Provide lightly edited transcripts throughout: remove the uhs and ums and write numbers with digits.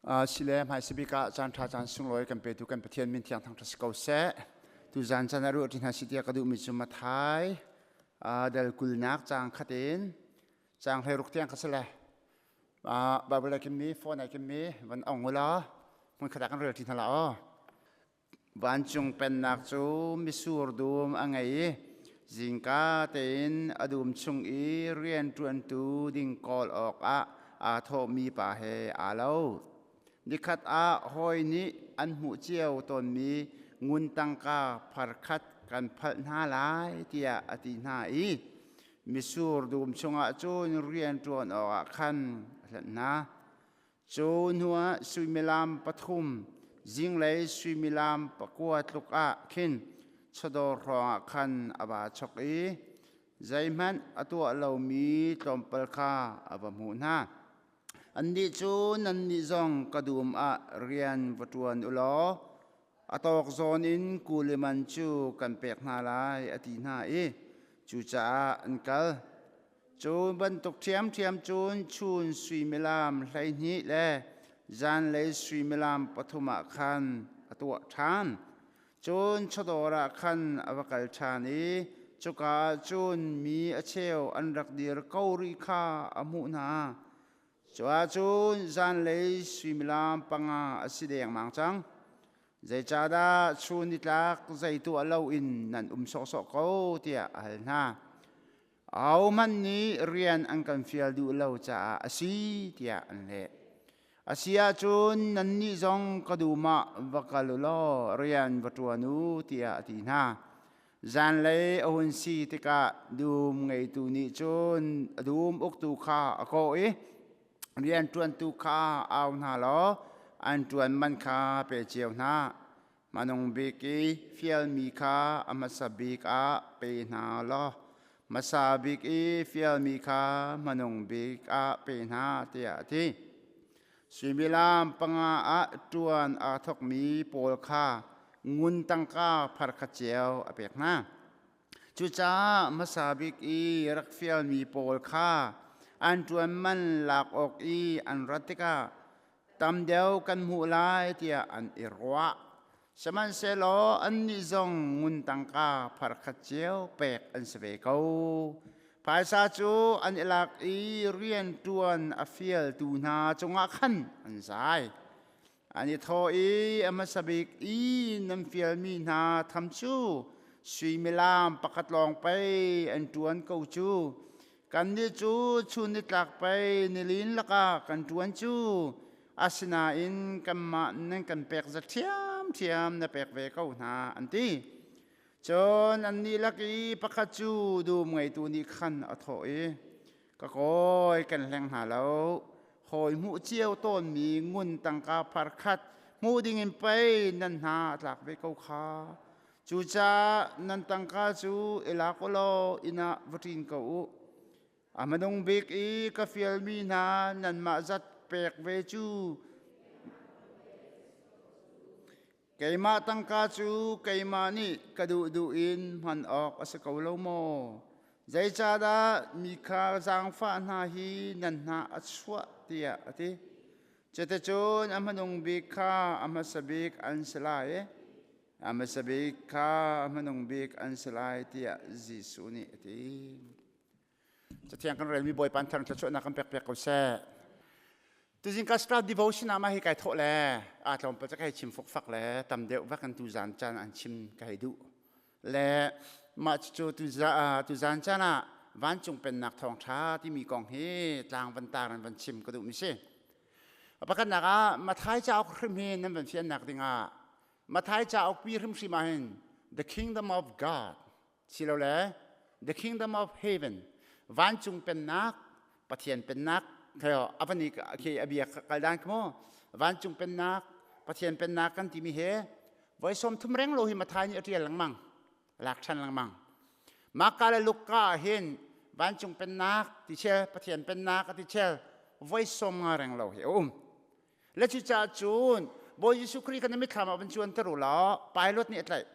Sile hmaisabik ah caan ṭha caan sunglawi kan petu kan Pathian min thiang thangṭhat si ko seh. Tuzaan caan ah ruah ṭi hna si tiah ka duhmi cu Mathai dal kulnak caang khat in caang 16 tiang kha si le. Bible ai kimmi, phone ai kimmi van ong ula hmun khat ah kan rel ṭi hna la aw. Vancung pennak cu mitsur dum a ngei i zingka tein a dum chung i rianṭuantu ding kawl awkah aa thawhmi pa he aa lo. Nikhat ah hawi nih an hmuh cio tawnmi ngun tangka pharkhat kan phalh hna lai tiah a ti hna i mitsur dum chungah cun rianṭuan awkah khan a hlanh hna. Cu hnuah suimilam pathum zinglei suimilam pakua tluk ah khin chawdawr hrawngah khan a vaa chok i zeihmanh a tuah lomi tlawmpal kha a va hmuh hna. Annih cu nannih zong ka dum ah rian va ṭuan u law a tawk zawn in kuliman cu kan pek hna lai a ti hna i cucaah an kal. Cu bantuk ṭhiamṭhiam cun chun suimilam 12 le zanlei suimilam pathum ah khan a tuah ṭhan. Cun chawdawr ah khan a va kal ṭhan i cuka ah cun mi a cheu an rak dir ko rih kha a hmuh hna. Cu ahcun zanlei suimilam panga a si dengmang cang. Zeicahdah chun nitlak zei tuah loin nan um sawhsawh ko tiah a hal hna. Ahohmanh nih rian an kan fial duh lo caah a si tiah an leh. A si ahcun nannih zong ka dum ah va kal u law rian va ṭuan u tiah a ti hna. Zanlei a hun si tikah dum ngeitu nih cun a dum uktu kha a kawh i rianṭuantu kha au hna law an ṭuan man kha pe cio hna. Hmanung bik i fialmi kha a hmasa bik ah pe hna law hmasa bik i fialmi kha hmanung bik ah pe hna tiah a ti. Suimilam panga ah ṭuan aa thawkmi pawl kha ngun tangka pharkhat cio a pek hna. Cucaah hmasa bik i rak fialmi pawl kha an ṭuan man lak awk i an rat tikah tam deuh kan hmuh lai tiah an i ruah. Sihmanhsehlaw annih zong ngun tangka pharkhat cio pek an si ve ko. Phaisa cu an i lak i rianṭuan a fialtu hna cungah khan an zai. An i thawh i a hmasa bik i nan fialmi hna tham cu suimilam pakhat lawng pei an ṭuan ko cu. Kannih cu chun nitlak pei nilin lakah kan ṭuan cu, asinain kanmah nan kan pek za ṭhiamṭhiam na pek ve ko hna, an ti. Cun annih lak i pakhat cu dum ngeitu nih khan a thawh i, Ka kawi, kan hleng hna lo. Hawi hmuh cio tawnmi ngun tangka phar khat hmuh dingin pei nan hna a tlak ve ko kha. Cucaah nan tangka cu i lak u law inn ah va ṭin ko u. A hmanung bik i ka fialmi hna nanmah zat pek ve cu keimah tangka cu keimah nih ka duhduh in hman awk a si ko lo maw? Zeicahdah mi kha zaangfah hna hi nan hna a chuah tiah a ti. Cuticun a hmanung bik kha a hmasa bik an si lai i A hmasa bik kha hmanung bik an si lai tiah Jesuh nih a ti. Cathiang kan relmi Bawipa thar thluachuahnak kan pek piak ko seh. Tuzing ka start devotion ah mah hi kai thawh le aa tlawmpal ca kai chim fukfak le tam deuh vak kan tuzan caan an chim ka hei duh. Le mah cu tuzan caan ah vancung pennak thawngṭha timi kong hi tlang van tar in van chim ka duhmi si. Pakhatnak ah Mathai cauk hrim hi nan van fiannak dingah Mathai cauk pi hrimhrim ah hin the kingdom of God silole the kingdom of heaven vancung pennak Pathian pennak khayo avani khi abia kaldan kmo vancung pennak Pathian pennak kan timi he voi som thum reng lo hi Mathai nih a tial lengmang lak than lengmang Marka le Luka hin vancung pennak ti chel Pathian pennak ati chel voi som nga reng lo hi a um Le cucaah cun Bawi Jesuh Khrih kha na mitthlam ah van cuanter u law pilot nih a tlaih.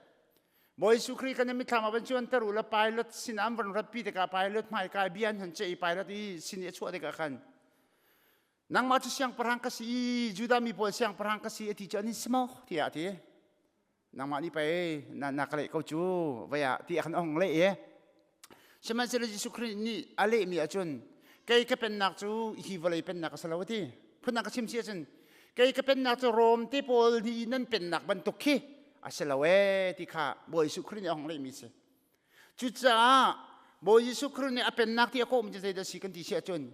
Bawi Jesuh Khrih kha na mitthlam ah van cuanter u law pilot sin an van ratpi tikah pilot hmaikai bia an han ceih i pilot i sin i a chuah tikah khan. Nangmah cu siangpahrang ka si, Judah mi pawl siangpahrang ka si a ti cu an in si maw? tiah a ti. Nangmah nih pei na, na ka leh ko cu vai ah ti a kan ong leh i. Sihmanhsehlaw Jesuh Khrih nih a lehmi ahcun kei ka pennak cu hi vawlei pennak a si lo a ti. Phundang ka chim si ahcun kei ka pennak cu Rom te pawl nih nan pennak bantuk khi a si lo ee ti kha Bawi Jesuh Khrih nih a hong lehmi a si. Cucaah Bawi Jesuh Khrih nih a pennak ti a kawhmi cu zeidah a si kan ti si ahcun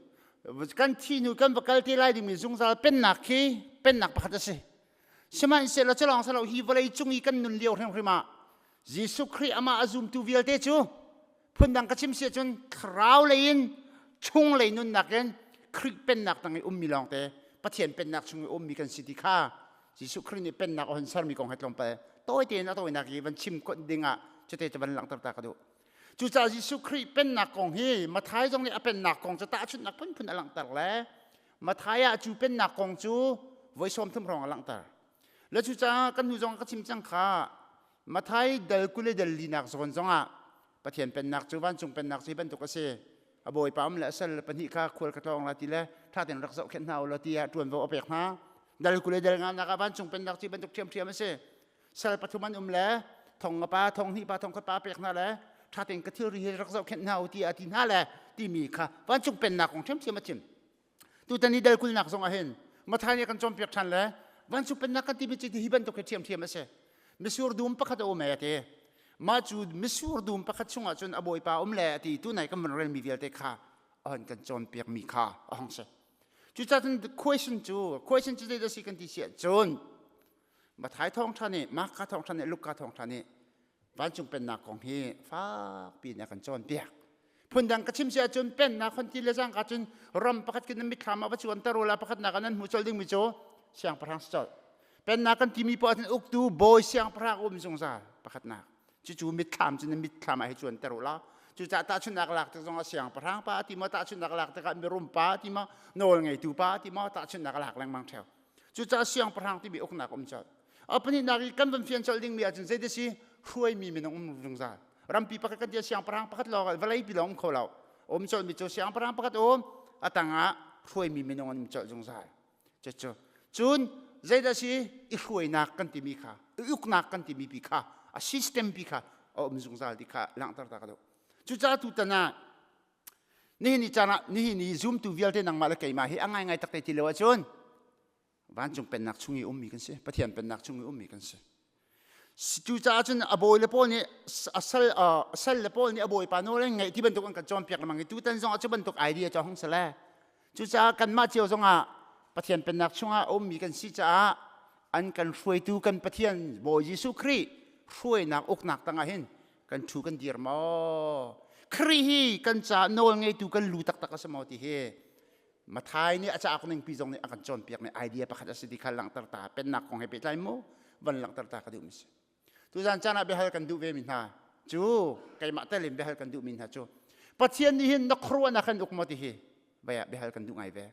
kan thi hnu kan va kal te lai dingmi zungzal pennak khi pennak pakhat a si. Sihmanhsehlaw cu lawng si lo hi vawlei cung i kan nun lio hrimhrim ah Jesuh Khrih amah a zumtu vialte cu phundang ka chim si ahcun thlarau lei in chung lei nunnak in Khrih pennak tang i ummi lawngte Pathian pennak chung i ummi kan si ti kha Jesuh Khrih nih pennak a hun sermi kong he tlawmpal tawi tein a tawinak i van chim ding ah cute cu van langhter ta ka duh. Cucaah Jesuh Khrih pennak kong hi Matthai zong nih a pennak kong cu tahchunhnak phunphun a langhter le Matthai ah cu pennak kong cu voi 30 hrawng a langhter. Le cucaah kan hnu zong ka chim cang kha Matthai dal 20 le dal linak zawn zongah Pathian pennak cu vancung pennak cu hi bantuk a si. A bawipa um le a sal pahnih kha khual ka tlawng la ti le ṭha tein rak zohkhenh hna u law tiah ṭuanvo a pek hna. Dal 20 le dal nganak ah vancung pennak cu hi bantuk ṭhiamṭhiam a si. Sal pathum an um le thong nga pa, thong hnih pa, thong khat pa pek hna le ṭha tein ka thilri hi rak zohkhenh hna u tiah a ti hna le timi kha vancung pennak kong ṭhiamṭhiam a chim. Tutan i dal kulnak zong ah hin Mathai nih kan cawnpiak ṭhan le vancung pennak kan timi cu hi bantuk hi ṭhiamṭhiam a si. Misur dum pakhat a um e a ti. Mah cu misur dum pakhat chungah cun a bawipa um le a ti. Tunai kan van relmi vialte kha a hon kan cawnpiakmi kha a hong si. Cucaah cun question cu question cu zeidah si kan ti si ahcun Mathai thawngṭha nih Marka thawngṭha nih Luka thawngṭha nih vancung pennak kong hi fakpi in a kan cawnpiak. Phundang ka chim si ahcun pennak hon ti le zangka cun ram pakhat kin mitthlam ah va cuanter ula pakhatnak ah nan hmuh colh dingmi cu siangpahrang si colh. Pennak kan timi poah ahcun uktu bawi siangpahrang um zungzal pakhatnak. Cucu mitthlam cu na mitthlam ah hei cuanter ula. Cucaah tahchunhnak lak tik zongah siangpahrang pa ti maw tahchunhnak lak tikah mirum pa ti maw nawl ngeitu pa ti maw tahchunhnak lak lengmang theo. Cucaah siangpahrang timi uknak um colh. A pahnihnak i kan van fian colh dingmi ahcun zeidah si hruaimi minung um zungzal. Rampi pakhat kan ti siangpahrang pakhat lawng vawleipi lawng um kho lo. Um colhmi cu siangpahrang pakhat um a tangah hruaimi minung an um colh zungzal. Cucu cun zeidah si i hruainak kan timi kha i uknak kan timi pi kha a system pi kha a um zungzal ti kha langhter ta ka duh. Cucaah tutan ah nihin ni caan ah nihin ni zumtu vialte nangmah le keimah hi a ngaingai takte ti lo ahcun vancung pennak chung i ummi kan si Pathian pennak chung i ummi kan si. Cucaah cun a bawi le pawl nih a sal sal le pawl nih a bawipa nawl an ngaih ti bantuk an kan cawnpiak lengmang i tutan zong ah cu bantuk idea cu a hung si le cucaah kanmah cio zong ah Pathian pennak chungah a ummi kan si caah an kan hruaitu kan Pathian Bawi Jesuh Khrih hruainak uknak tangah hin kan ṭhu kan dir maw? Khrih hi kan caah nawl ngeitu kan lu taktak a si maw ti hi Mathai nih a cauk ningpi zong nih a kan cawnpiakmi idea pakhat a si ti kha langhter ta pennak kong he pehtlai mu van langhter ta ka duhmi si. Tuzan caan ah biahal kan duh vemi hna cu keimah tel in biahal kan duhmi hna cu Pathian nih hin na khuaruahnak kan uk maw ti hi vai ah biahal kan duh ngai ve.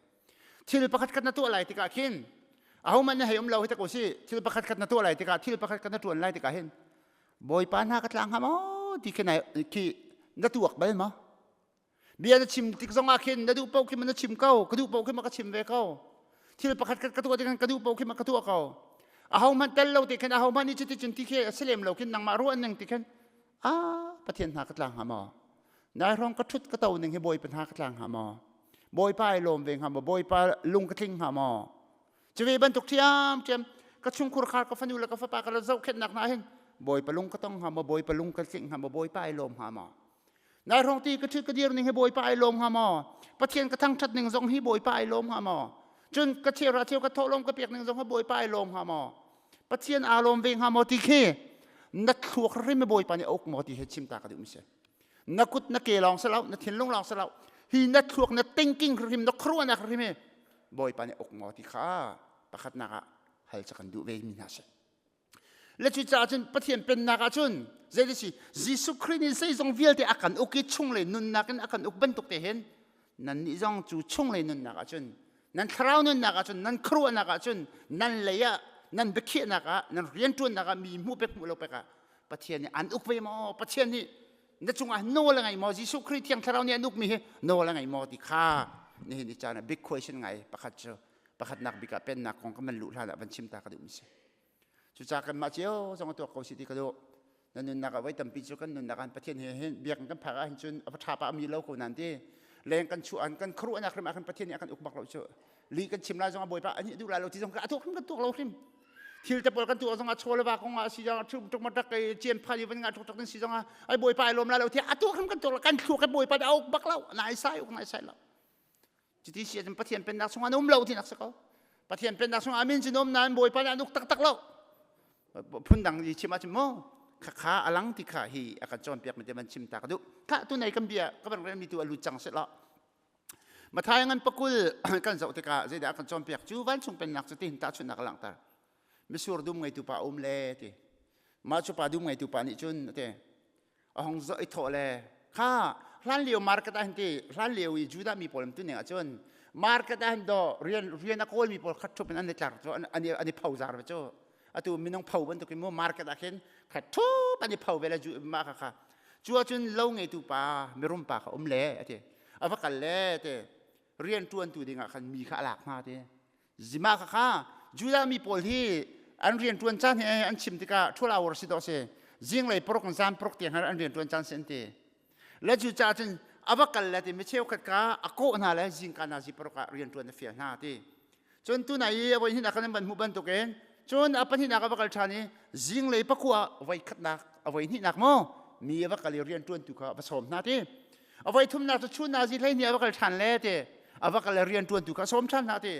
Thil pakhat khat na tuah lai tikah khin ahohmanh na hei um lo hi ta ko si thil pakhat khat na tuah lai tikah thil pakhat khat na ṭuan lai tikah hin Bawipa hna ka tlang hnga maw ti khi khi na tuak bal maw? Bia na chim tik zong ah khin na duh paoh khi ma na chim ko, ka duh paoh khi ma ka chim ve ko. Thil pakhat khat ka tuah tikhan ka duh paoh khi ma ka tuah ko. Aho hmanh tel lo ti khin aho hmanh nih cuti cun ti khi a si lem lo khin nangmah ruah ning ti khin ah Pathian hna ka tlang hnga maw? Nai hrawng ka ṭhut ka to ning hi Bawipa hna ka tlang hnga maw? Bawipa ai lawm ve hnga maw? Bawipa lung ka tling hnga maw? Cuve bantuk ṭhiamṭhiam ka chungkhur khar ka fanu le ka fapa ka zohkhenhnak hna hin Bawipa lung ka tong hnga maw Bawipa lung ka tling hnga maw Bawipa ai lawm hnga maw Nai hrawng ti ka ṭhit ka dir ning hi Bawipa ai lawm hnga maw Pathian ka thangṭhat ning zong hi Bawipa ai lawm hnga maw cun ka cheuhra cheu ka thawhlawm ka pek ning zong hi Bawipa ai lawm hnga maw Pathian aa lawm ve hnga maw ti khi na thluak hrim Bawipa nih a uk maw ti hi chim ta ka duh mi si na kut na ke lawng si lo na thinlung lawng si lo hi na thluak na thinking hrim na khuaruahnak hrim hi Bawipa nih uk maw ti kha pakhatnak ah hal ca kan duh ve mi hna si. Le cucaah cun Pathian pennak ah cun zei si Jesuh Khrih nih zeizong vialte a kan uk i chunglei nunnak in a kan uk bantuk te hin nannih zong cu chunglei nunnak ah cun nan thlarau nunnak ah cun nan khuaruahnak ah cun nan lei ah nan biakhiahnak ah nan rianṭuannak ah mi hmuh pek hmuh lo pek ah Pathian nih an uk ve maw Pathian nih na cungah nawl a ngei maw Jesuh Khrih Thiang Thlarau nih an ukmi hi nawl a ngei maw ti kha. Nihin ni caan ah big question ngai pakhat cu pakhatnak bik ah pennak kong kan van luh hlan ah van chim ta ka duh mi si. Cucaah kanmah cio zong a tuak ko si ti ka duh. Na nunnak ah voi tampi cu kan nunnak ah Pathian he hin biakinn kan phak ah hin cun a va ṭha pah mi lo ko nan ti. Leng kan chuah an kan khuaruahnak hrim ah khan Pathian nih a kan uk bak lo cu. Li kan chim lai zong ah Bawipa ani duh lai lo ti zong ka a tuak hrim kan tuak lo hrim. Thil te pawl kan tuah zong ah chaw le va kong ah si zong ah ṭum ṭuk ma ṭak i cian phan i van nga ṭuk ṭak din si zong ah ai Bawipa ai lawm lai lo ti a tuak hrim kan tuak lo kan thluak i Bawipa nih a uk bak lo. Nai sai uk nai sai lo. Cuti si ahcun Pathian pennak chungah na um lo tinak si ko. Pathian pennak chungah amin cu na um nain Bawipa nih an uk taktak lo. Phundang i chim ahcun maw khakha a lang ti kha hi a kan cawnpiak mi te van chim ta ka duh. Kha tu nei kan bia ka van relmi tu a lut cang seh law. Mathai ngan pakul kan zoh tikah zeidah a kan cawnpiak cu vancung pennak cu tihin tahchunhnak a langhter. Misur dum ngeitu pa um le ti. Mah cu pa dum ngeitu pa nih cun ti a hong zoh i thawh le kha hlan lio market ah hin ti hlan lio i Judah mi pawl tu ning ahcun market ah hin do rian rian a kawl mi pawl khat thup in an i tlar cu an an i pho zar ve cu atu minung pho bantukin mu market ah khin khat thup an i pho ve le mah kha kha cu ahcun lo ngeitu pa mirum pa kha um le ati a va kal le te rian ṭuantu dingah khan mi kha a lak hna ti Zima kha kha Judah mi pawl hi an rian ṭuan caan hi an chim tikah 12 hour si dawh si zinglei paruk in zan paruk tiang an rian ṭuan caan si an ti le cu caah cun a va kal le ti mi cheukhat ka a kawh hna le zingka nazi paruk ah rian ṭuan a fial hna ti cun tunai i a voi hnihnak kan van hmuh bantukin cun a pahnihnak a va kal ṭhan i zinglei pakua voi khatnak a voi hnihnak maw mi a va kal i rian ṭuantu kha a va sawm hna ti A voi thumnak cu chun nazi 12 a va kal ṭhan le ti a va kal le rian ṭuantu kha a sawm ṭhan hna ti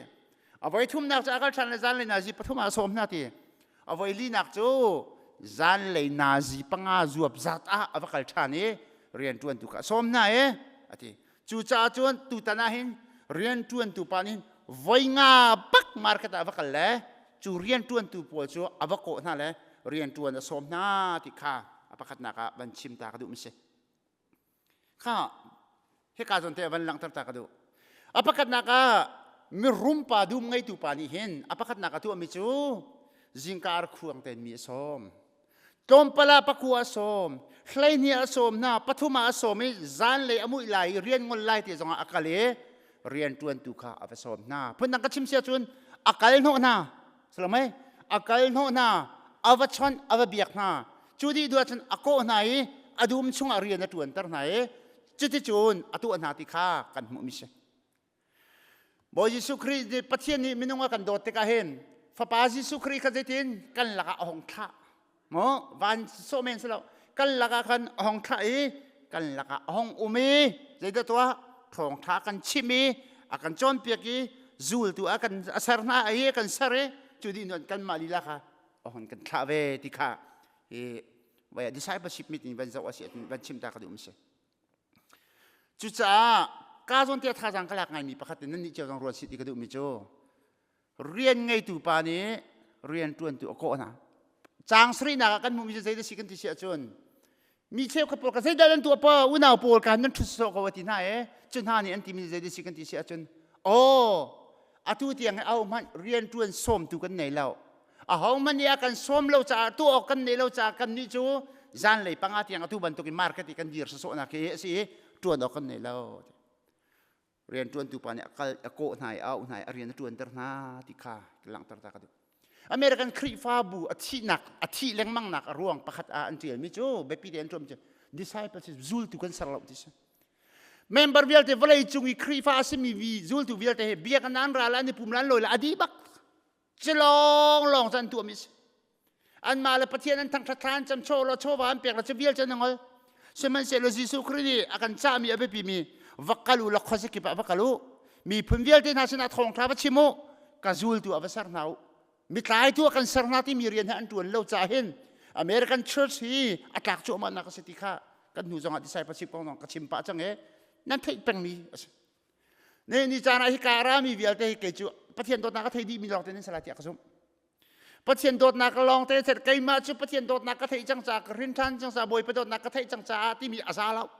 a voi thumnak cu a kal ṭhan le zanlei nazi pathum ah a sawm hna ti a voi linak cu zanlei nazi panga zuap zat ah a va kal ṭhan i rian ṭuantu kha a sawm hna e a ti cucaah cun tutan ah hin rian ṭuantu pa nih voi nga bak market ah a va kal le cu rian ṭuantu pawl cu a va kawh hna le rian ṭuan a sawm hna ti kha a pakhatnak ah van chim ta ka duh mi si Kha hika zawn te van langhter ta ka duh. A pakhatnak ah mirum pa dum ngeitu pa nih hin a pakhatnak a tuahmi cu zingka ar khuang tein mi a sawm. Tlawmpal ah pakua a sawm, hleihnih a sawm hna, pathum ah a sawm i zanlei a muih lai i rian ngol lai ti zongah a kal i rian ṭuantu kha a va sawm hna. Phundang ka chim sia cun a kal hnawh hna. Salamai a kal hnawh hna, a va chawnh, a va biak hna. Cu dih duah cun a kawh hna i a dum chungah rian a ṭuanter hna i cuticun a tuah hna ti kha kan hmuhmi si. Bawi Jesuh Khrih nih Pathian nih minung a kan dawt tikah hin Fapa Jesuh Khrih kha zeitin kan lakah a hung thlah. Maw van sawh men si lo. Kan lakah khan a hung thlah i kan lakah a hung um i zeidah tuah thawngṭha kan chim i a kan cawnpiak i zultu a kan a ser hna i a kan ser i cu dih nawn kanmah lila kha a hun kan thlah ve ti kha hi vai discipleship meeting van zoh a si van chim ta ka duh mi si cucaah ka zawn te thazaang ka lak ngaimi pakhat in nan nih cio zong ruat si ti ka duh mi cu rian ngeitu pa nih rian ṭuantu a kawh hna caang sarihnak ah kan hmuhmi cu zeidah si kan ti si ahcun mi cheukhat pawl ka zeidah nan tuah pa unau pawl ka nan ṭhut sawh ko a ti hna e cu hna nih an timi zeidah si kan ti si ahcun aw atu tiang hi au hmanh rian ṭuan sawmtu kan nei lo aho hmanh nih a kan sawm lo caah tuah awk kan neih lo caah kan nih cu zanlei panga tiang atu bantuk in market i kan dir sawsawhnak hi a si i ṭuan awk kan nei lo rian ṭuantu pa nih a kal a kawh hna i a auh hna i a rian a ṭuanter hna ti kha langhter ta ka duh American Khrihfabu a thihnak a thih lengmangnak a ruang pakhat ah an ṭialmi cu biapi te an ṭuam cu disciples zultu kan ser lo ti si member vialte vawlei cung i Khrihfa a simi vi zultu vialte he biakinn an ra la an i pum la an lawi la a dih bak Cu lawnglawng cu an tuahmi a si. Anmah le Pathian an thangṭhat thla an cam chaw law chawva an pek la cu vial cu an ngol. Sihmanhsehlaw Jesuh Khrih nih a kan cahmi a biapimi va kal u law khuazakip ah va kal u. Miphun vialte hna sinah thawngṭha va chim u. Ka zultu ah va ser hna u. Mitlaitu ah kan ser hna timi rian hi an ṭuan lo caah hin American Church hi a tlak cuahmahnak a si ti kha kan hnu zongah discipleship kong zong ka chim pah cang i nan theih pengmi a si. Ne ni caan ah hika rami vialte hi kei cu Pathian dawtnak a thei dihmi lawng te nan si lai tiah ka zumh. Pathian dawtnak lawng te set keimah cu Pathian dawtnak ka theih cang caah ka hrin ṭhan cang caah Bawipa dawtnak ka theih cang caah timi a za lo.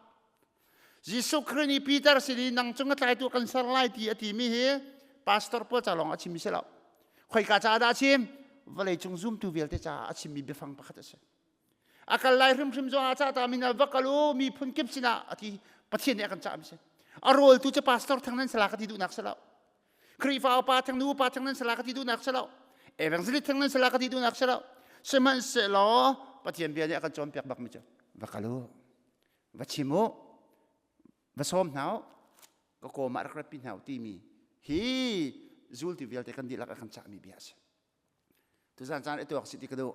Jesuh Khrih nih Peter sin i nang cung a tlaitu kan ser lai ti a timi hi pastor pawl ca lawng a chimmi si lo. Khoika caah dah a chim? Vawlei cung zumtu vialte caah a chimmi biafang pakhat a si. A kal lai hrimhrim zong ah cah ta min va kal u miphun kip sinah a ti Pathian nih a kan cah mi si. A rawltu cu pastor theng nan sala ka ti duhnak si lo. Khrihfa upa theng nu upa theng nan sala ka ti duhnak si lo. Evangelist theng nan sala ka ti duhnak si lo. Sihmanhsehlaw Pathian bia nih a kan cawnpiak bakmi cu va kal u, va chim u, va sawm hna u, ka kawm ah rak ratpi hna u timi hi zultu vialte kan dihlak a kan cahmi bia a si. Tuzan caan i tuak si ti ka duh.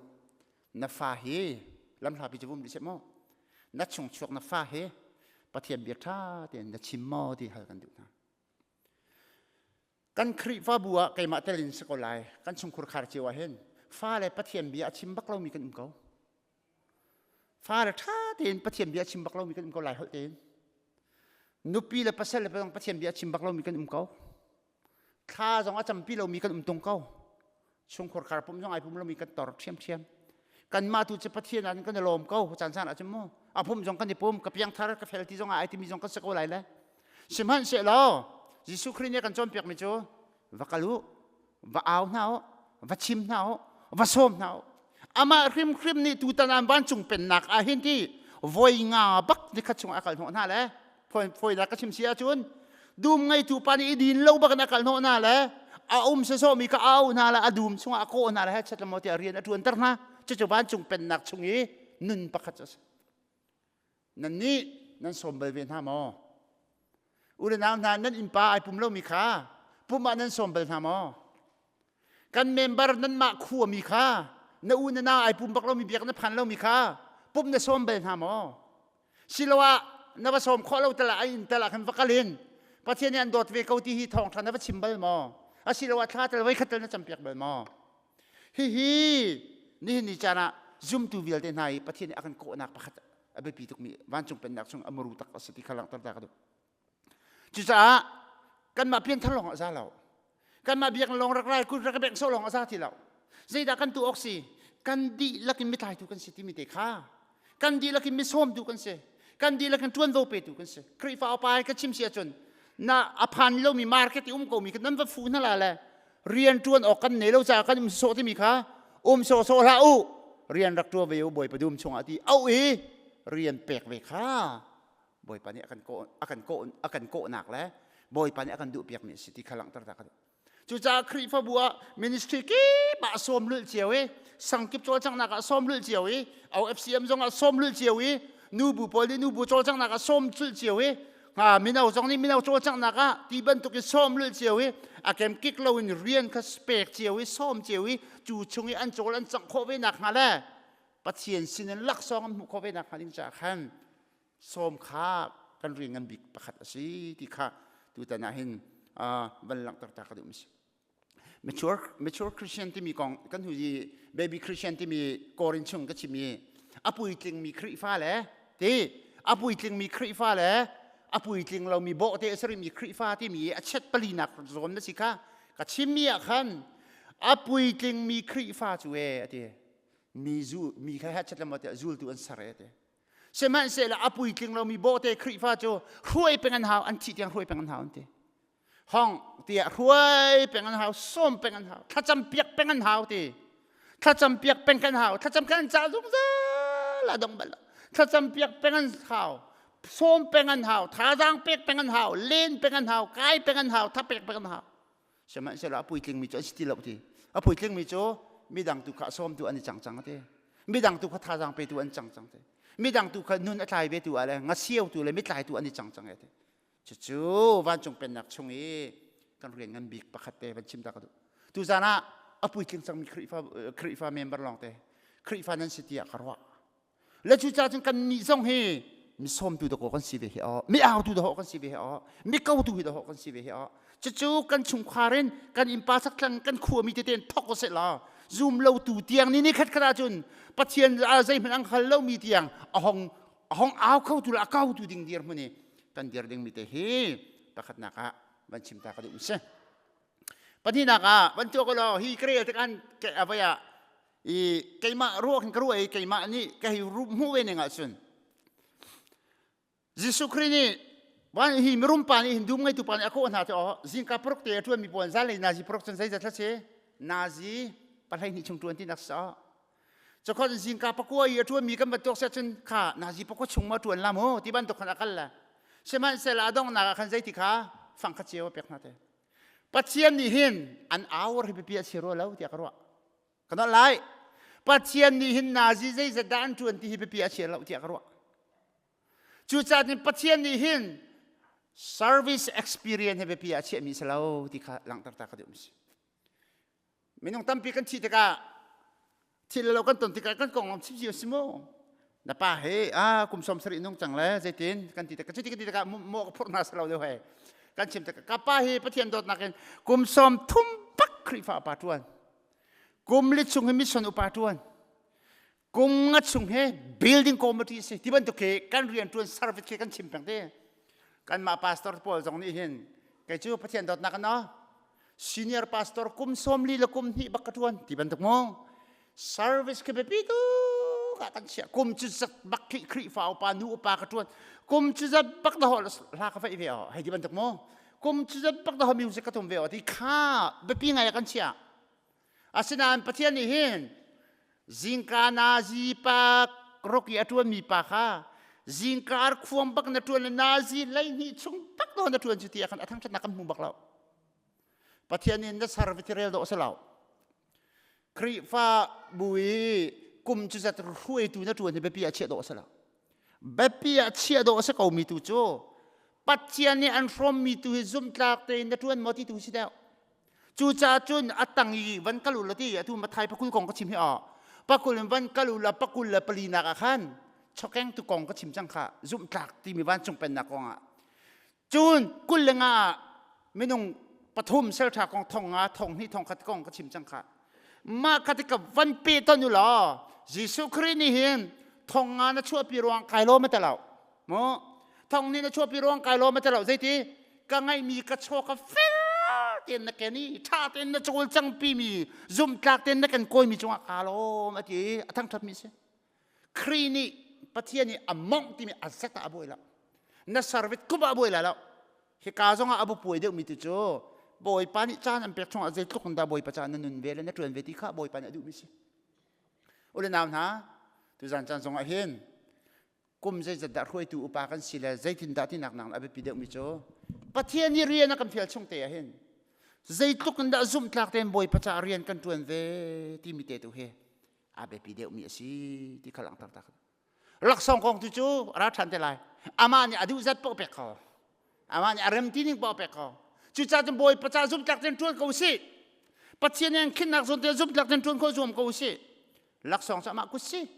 Na fa hi lamhlapi cu vum dih seh mu. Na chungchuak na fa hi Pathian bia ṭha tein na chim maw ti hal kan duh hna. Kan Khrihfabu ah keimah tel in si ko lai. Kan chungkhur khar cio ah hin fa le Pathian bia a chim bak lomi kan um ko. Fa le ṭha tein Pathian bia a chim bak lomi kan um ko lai holh tein. Nupi le pasal le Pathian bia a chim bak lomi kan um ko. Thla zong a campi lomi kan um tung ko. Chungkhur khar pum zong ai pum lomi kan tor ṭhiamṭhiam. Kanmah tu cu Pathian ah kan i lawm ko caan caan ah cun mu. A pum zong kan i pum, ka piangthar, ka fel ti zong ah ai timi zong kan si ko lai le. Sihmanhsehlaw Jesuh Khrih nih a kan cawnpiakmi cu va kal u, va au hna u, va chim hna u, va sawm hna u. Amah hrimhrim nih tutan ah vancung pennak ah hin ti voi nga bak nikhat chung a kal hnawh hna le fawinak ka chim si ahcun dum ngeitu pa nih i din lo bak in a kal hnawh hna le a um sawsawhmi kha a auh hna le a dum chungah a kawh hna le he chet lemaw tiah rian a ṭuanter hna. Cucu vancung pennak chung i nun pakhat cu a si. Nannih nan sawm bal ve hna maw? U le nau hna, nan innpa ai pum lomi kha pum ah nan sawm bal hna maw? Kan member nanmah khuami kha na u na nau ai pum bak lomi biak na phan lomi kha pum na sawm bal hna maw? Siloah na va sawm khawh lo tal ah inn tal ah khan va kal in Pathian nih an dawt ve ko ti hi thawngṭha na va chim bal maw? Asiloah thla tal voi khat tal na campiak bal maw? Hihi nihin ni caan ah zumtu vialte hna i Pathian nih a kan kawhnak pakhat a biapi tukmi vancung pennak chung a muru tak a si ti kha langhter ta ka duh. Cucaah kanmah pianthar lawng a za lo. Kanmah biakinn lawng rak rai kut rak bengh sawh lawng a za ti lo. Zeidah kan tuah awk si? Kan dihlak in mitlaitu kan si timi te kha. Kan dihlak in misawmtu kan si. Kan dihlak in ṭuanvo petu kan si. Khrihfa upa he ka chim si ahcun na a phan lomi market i um komi kha nan va fu hna la le rian ṭuan awk kan nei lo caah kan um sawh timi kha um sawhsawh hlah u, rian rak ṭuan ve u Bawipa dum chungah ti auh i rian pek ve kha Bawipa nih a kan kawh a kan kawh a kan kawhnak le Bawipa nih a kan duhpiakmi a si ti kha langhter ta ka duh. Cucaah Khrihfabu ah ministry kip ah sawm lulh cio i sangkip cawlcanghnak ah sawm lulh cio i OFCM zong ah sawm lulh cio i nubu pawl nih nubu cawlcanghnak ah sawm lulh cio i mino zong nih mino cawlcanghnak ah ti bantuk in sawm lulh cio i a kemkik loin rian kha pek cio i sawm cio i cu chung i an cawl an cangh khawh ve nak hnga le Pathian sinin laksawng an hmuh khawh ve nak hnga ding caah khan sawm kha kan rian ngan bik pakhat a si ti kha tutan ah hin van langhter ta ka duh mi si. Mature Christian timi kong kan hu i baby Christian timi Korin chung ka chim i a puitlingmi Khrihfa le ti a puitlingmi Khrihfa le a puitling lomi bawhte a si rihmi Khrihfa timi a chet palinak zawn na si kha ka chimmi ah khan a puitlingmi Khrihfa cu e a ti mi zu mi kha ha chet lamo tiah zultu an ser e ti. Sihmanhsehlaw a puitling lomi bawhte Khrihfa cu hruai peng an hau, an thih tiang hruai peng an hau an ti. Hong tiah hruai peng an hau, sawm peng an hau, thlacam piak peng an hau ti. Thlacam piak peng kan hau, thlacam kan cah zungzal a dong bal lo. Thlacam piak peng an hau, sawm peng an hau, thazaang pek peng an hau, len peng an hau, kai peng an hau, thapek peng an hau. Sihmanhsehlaw a puitlingmi cu an si ti lo ti. A puitlingmi cu midang tu kha a sawmtu an i cang cang ti. Midang tu kha thazaang petu an cang cang ti. Midang tu kha nun a tlai ve tu ah le ngasiautu le mitlaitu an i cang cang ti. Cucu vancung pennak chung i kan rian ngan bik pakhat te van chim ta ka duh. Tuzan ah a puitling cangmi Khrihfa Khrihfa member lawng te Khrihfa nan si tiah ka ruah. Le cucaah cun kannih zong hi mi sawmtu dakaw kan si ve hi aw, mi autu dahawh kan si ve hi aw, mi kotu hi dahawh kan si ve hi aw. Cucu kan chungkhar in kan innpa saktlang kan khuami tete in thok usih law zum lo tu tiang ni ni khat khat ahcun Pathian zeihmanh an hngal lomi tiang a hong a hong au kho tu le a kau tu ding dirhmun i kan dir dingmi te hi pakhatnak ah van chim ta ka duh si. Pahnihnak ah van tuak law hi ka rel tik an avai ah i keimah ruah khin ka ruah i keimah nih ka hei hmuh ve ning ahcun Jesuh Khrih nih van hi mirum pa nih hin dum ngeitu pa nih a kawh hna te aw zingka paruk te a ṭuanmi pawl zanlei nazi paruk cun zeizat hla si nazi 12 chung ṭuan ti nak si Cakhat zingka pakua i a ṭuanmi kan van tuak siah cun kha nazi pakua chung ma ṭuan la mu ti bantuk khan a kal la. Sihmanhsehlaw a donghnak ah khan zeiti kha fang kha cio a pek hna te. Pathian nih hin an hour hi biapi a si rua lo tiah ka ruah. Ka nolh lai. Pathian nih hin nazi zeizat dah an ṭuan ti hi biapi a chia lo tiah ka ruah. Cucaah cun Pathian nih hin service experience hi biapi ah a chiahmi si lo ti kha langhter ta ka duh mi si. Minung tampi kan thih tikah thil lo kan ton tikah kan konglam chim cio si mu. Na pa he a kum 70 nung cang le zeitin kan ti tikah cuti kan ti tikah maw ka phurh hna si lo deuh he kan chim tikah ka pa hi Pathian dawtnak in kum 30 bak Khrihfa upa ṭuan. Kum li chung hi mission upa ṭuan. Kum nga chung he building committee si ti bantuk khi kan rian ṭuan service khi kan chim peng te. Kanmah pastor pawl zong nih hin kei cu Pathian dawtnak in aw senior pastor kum 40 le kum hnih bak ka ṭuan ti bantuk mu. Service khi biapi tuk ah kan chiah. Kum cu zat bak khi Khrihfa upa nu upa ka ṭuan. Kum cu zat bak da hla ka vaih ve aw hei ti bantuk mu. Kum cu zat bak da music ka tum ve aw ti kha biapi ngai ah kan chiah. Asinain Pathian nih hin zingka nazi pa roki a ṭuanmi pa kha zingka ar khuang bak na ṭuan le nazi 12 chung bak na ṭuan cu ti ah khan a thangṭhatnak kan hmu bak lo. Pathian nih na ser va ti rel dawh a si lo. Khrihfa bu i kum cu zat hruaitu na ṭuan hi biapi ah chiah dawh a si lo. Biapi ah chiah dawh a si komi tu cu Pathian nih an hrawmmi tu hi zumhtlak tein na ṭuan maw ti tu si deuh. Cucaah cun a tang i van kal u law ti atu Mathai pakul kong ka chim hi aw. Pakul in van kal u law pakul le pali nak ah khan chokeng tu kong ka chim cang kha zumhtlak timi vancung pennak kong ah. Cun 25 ah minung pathum selṭha kong 5,000 2,000 1,000 kong ka chim cang kha. Mah kha ti ka van pe ton u law Jesuh Khrih nih hin 5,000 na chuahpi ruang kai lawm a ti lo. Mu thong nih na chuahpi ruang kai lawm a ti lo. Zeiti ka ngeihmi ka chaw ka fel tein na ken i ṭha tein na cawlcangpi mi zumhtlak tein na kan kawimi cungah kaa lawm a ti i a thangṭhatmi si. Khrih nih Pathian nih a mongh timi a zat ah a buai lo. Na service kum ah a buai lai lo. Hika zong ah a bu puai deuhmi tu cu Bawipa nih caan an pek chungah zeitluk in dah Bawipa caan na nun ve le na ṭuan ve ti kha Bawipa nih a duhmi si. U le nau hna, tuzan caan zong ah hin kum zeizat dah hruaitu upa kan si le zeitindah tinak nak a biapi deuhmi cu Pathian nih rian a kan fial chung te ah hin zeitluk in dah zumhtlak tein Bawipa caah rian kan ṭuan ve timi te tu hi a biapi deuhmi a si ti kha langhter ta. Laksawng kong tu cu a ra ṭhan te lai. Amah nih a duh zat paoh pek ko. Amah nih a rem ti ning paoh pek ko. Cucaah cun Bawipa caah zumhtlak tein ṭuan ko usih. Pathian nih an khinnak zawn te zumhtlak tein ṭuan khawh zuam ko usih. Laksawng cu amah kut si.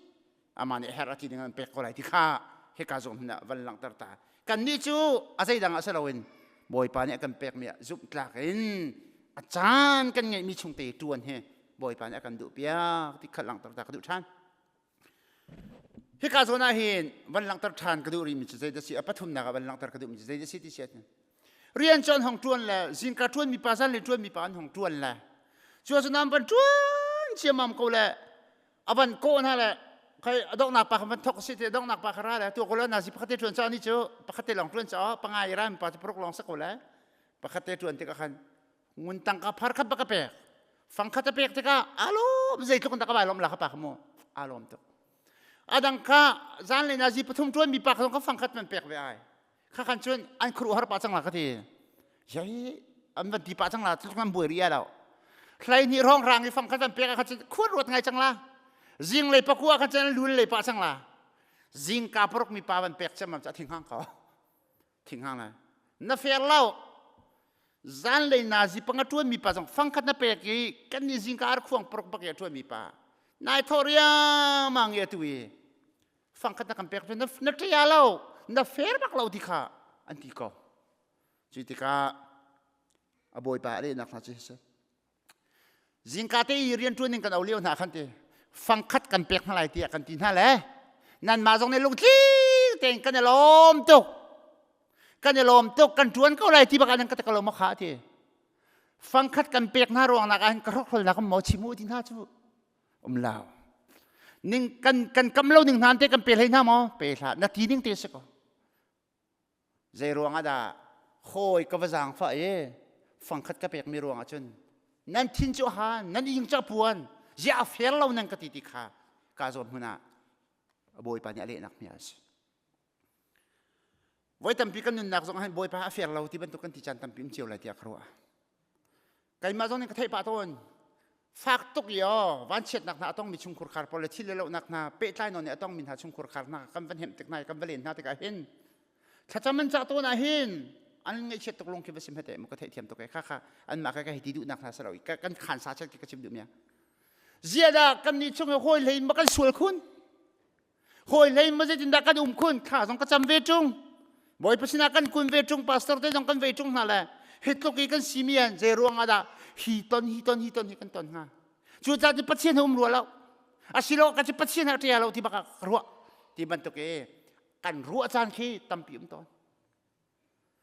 Amah nih herh a ti ding an pek ko lai ti kha hika zawn hmun ah van langhter ta. Kannih cu a zeidang ah si loin Bawipa nih a kan pekmi ah zumhtlak in a caan kan ngeihmi chung te ṭuan hi Bawipa nih a kan duhpiak ti kha langhter ta ka duh ṭhan. Hika zawn ah hin van langhter ṭhan ka duh rihmi cu zeidah si a pathumnak ah van langhter ka duhmi cu zeidah si ti si ahcun rian cu an hong ṭuan le zingka ṭuanmi pa zanlei ṭuanmi pa an hong ṭuan le cu ahcun an van ṭuan ciammam ko le a van kawh hna le khai a donghnak pa kha van thok si te donghnak pa kha ra le tu ko le nazi pakhat te ṭuan caah ni cu pakhat te lawng ṭuan caah panga i ra mi pa cu paruk lawng sa ko le pakhat te ṭuan tikah khan ngun tangka phar khat bak a pek fang khat a pek tikah alawm zeitluk in dah ka vai lawm la kha pa kha mu alawm tuk adang kha zan le nazi pathum ṭuan mi pa kha zong kha fang khat man pek ve ai kha khan cun an khuru har pa cang la ka ti yai an van ti pa cang la tluk an buai ri lo hlai ni rong rang i fang khat an pek kha cun khuat ruat ngai cang la zing lei pakua khan cun lun lei pa cang la zingka paruk mi pa van pek cem am cha thing hang ko thing hang la na fair lo zan lei nazi panga ṭuan mi pa zong fang khat na pek i kan ni zingka ar khuang paruk bak i a ṭuan mi pa nai thaw riangmang i atu i fangkhat na kan pek cu na ṭia lo na fair bak lo ti kha an ti ko cu tikah a bawipa a lehnak hna cu si zingka te i rian ṭuan in kan o lio hna khan ti fangkhat kan pek hna lai tiah kan ti hna le nanmah zong nih lungtling tein kan i lawm tuk kan i lawm tuk kan ṭuan ko lai ti bak ah nan ka te ko lo ma kha ti fangkhat kan pek hna ruang nak ah hin ka hrokhrolnak maw chim u ti hna cu um lo ning kan kan kam lo ning hna te kan pe hlei hna maw pe hlah na ti ning te si ko zei ruang ah dah hawi ka va zaang fa e fangkhat ka pek mi ruang ah cun nan thin cu ha nan ing cu puan zia a fair lo nan ka ti ti kha ka zawn hmun ah bawipa nih a lehnak mi a si. Voi tampi kan nunnak zong hin Bawipa a fair lo ti bantuk kan ti caan tampi um cio lai tiah ka ruah. Keimah zong nih ka theih pah tawn. Fak tuk i aw vanchiatnak hna a tongmi chungkhur khar pawl le thil le lohnak hna pehtlai nawn i a tongmi hna chungkhur khar hna kan van hemh tik hna i kan va len hna tikah hin thlacam an cah tawn ah hin an ngaihchiat tuk lung khi va sim hete mu ka theihthiam tuk e kha kha anmah ka ka hei ti duhnak hna si lo kan khan sa chet ka chim duh mia ziadah kan nih chung i hawi hlei ma kan sual khun hawi hlei ma zeitindah kan um khun thla zong ka cam ve ṭung bawipa sinah kan kun ve ṭung pastor te zong kan ve ṭung hna le hi tluk i kan simi an zei ruang ah dah hi ton hi ton hi ton hi kan ton hnga cucaah ti pathian he um rua lo asilo ka ci pathian he ṭia lo ti bak ah ka ruah ti bantuk i kan ruah caan khi tampi um tawn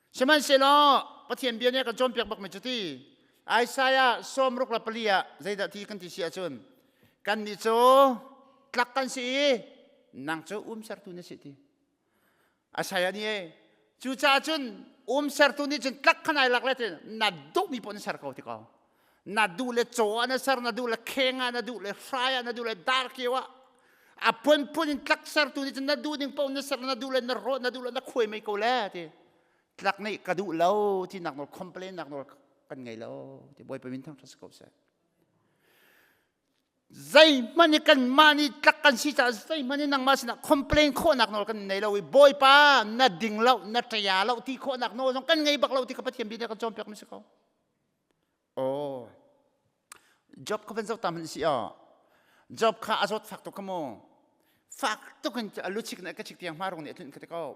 Sihmanhsehlaw Pathian bia nih a kan cawnpiak bakmi cu ti Isaiah 64 ah zeidah ti kan ti si ahcun kannih cu tlak kan si i nang cu umsertu na si ti. Isaiah nih e cucaah cun umsertu nih cun tlak khan ai lak le ti na duhmi paoh na ser ko ti ko. Na duh le caw ah na ser, na duh le kheng ah, na duh le hrai ah, na duh le darkio ah a phunphun in tlak sertu nih cun na duh ning paoh na ser, na duh le na rawh, na duh le na khuai mei ko le ti. Tlak nih ka duh lo ti nak nawl complain nak nawl kan ngei lo ti Bawipa min thangṭhat si ko seh. Zeihmanh i kanmah nih tlak kan si caah zeihmanh i nangmah sinah complain khawhnak nawl kan nei lo i Bawipa na ding lo na ṭaya lo ti khawhnak nawl zong kan ngei bak lo ti ka Pathian bia nih a kan cawnpiak mi si ko. Oh, Job kha van zoh ta hmanh si aw. Job kha a zawt fak tuk kha mu. Fak tuk in a luchik na ka chik tiang hmarung nih a tlunh kha te ko.